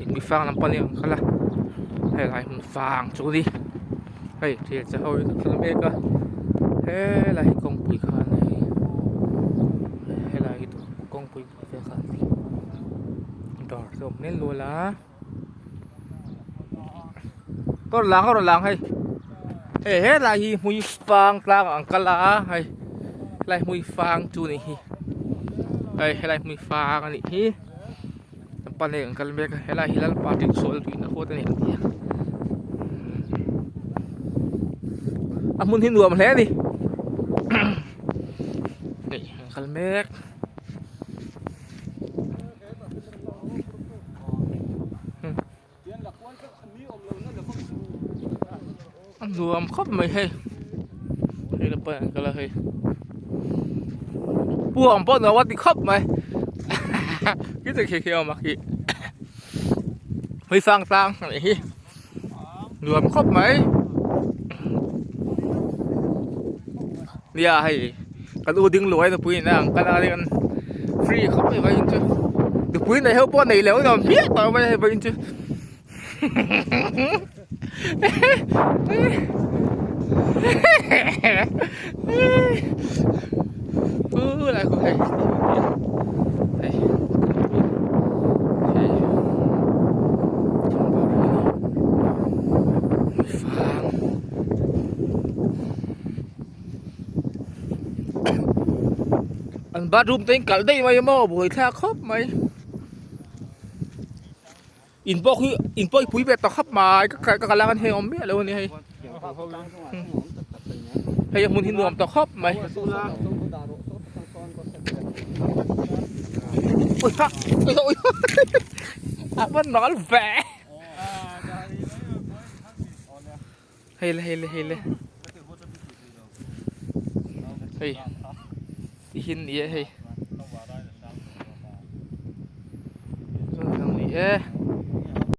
Hmuifang lam pawh an kal a helai hmun fang chu ni hei thian che ho in an kal mek a helai hi kawngpui kha a ni helai hi kawngpui vel kha a ni dawr te a awm hmel lual a ka rawn lang ka rawn lang hei hei helai hi hmuifang tlang ah an kal a hei helai hmuifang chu a nih hi hei helai hmuifang a nih hi. Pale an kal mek a helai hi Lalpa ṭinsual tuihna huat a ni an ti a a hmun hi nuam hle a ni hei an kal mek. A nuam khawp mai hei hei la pawn an kal a hei pu ang pawh nuam a ti khawp mai khi chu khi khi awm a khi hmui sang tlang a nih hi nuam khawp mai nia hei kan u ding luai nupui in a ang kal a an free khawp mai vawiin chu nupui nei ho pawh nei leh nuam phian tawh mai hei vawiin chu. Lai khu hei hei hei fang an bathroom te in kalh daih mai maw buaithlak khawp mai. In pawh khi in pawh hi pui ve ta khawp mai ka ka kal a khan hei a awm miah lo a ni hei hei a hmun hi nuam ta khawp mai ui ha ui ui a van nal ve hei le hei le hei le hei tihin ni e hei. Ni e.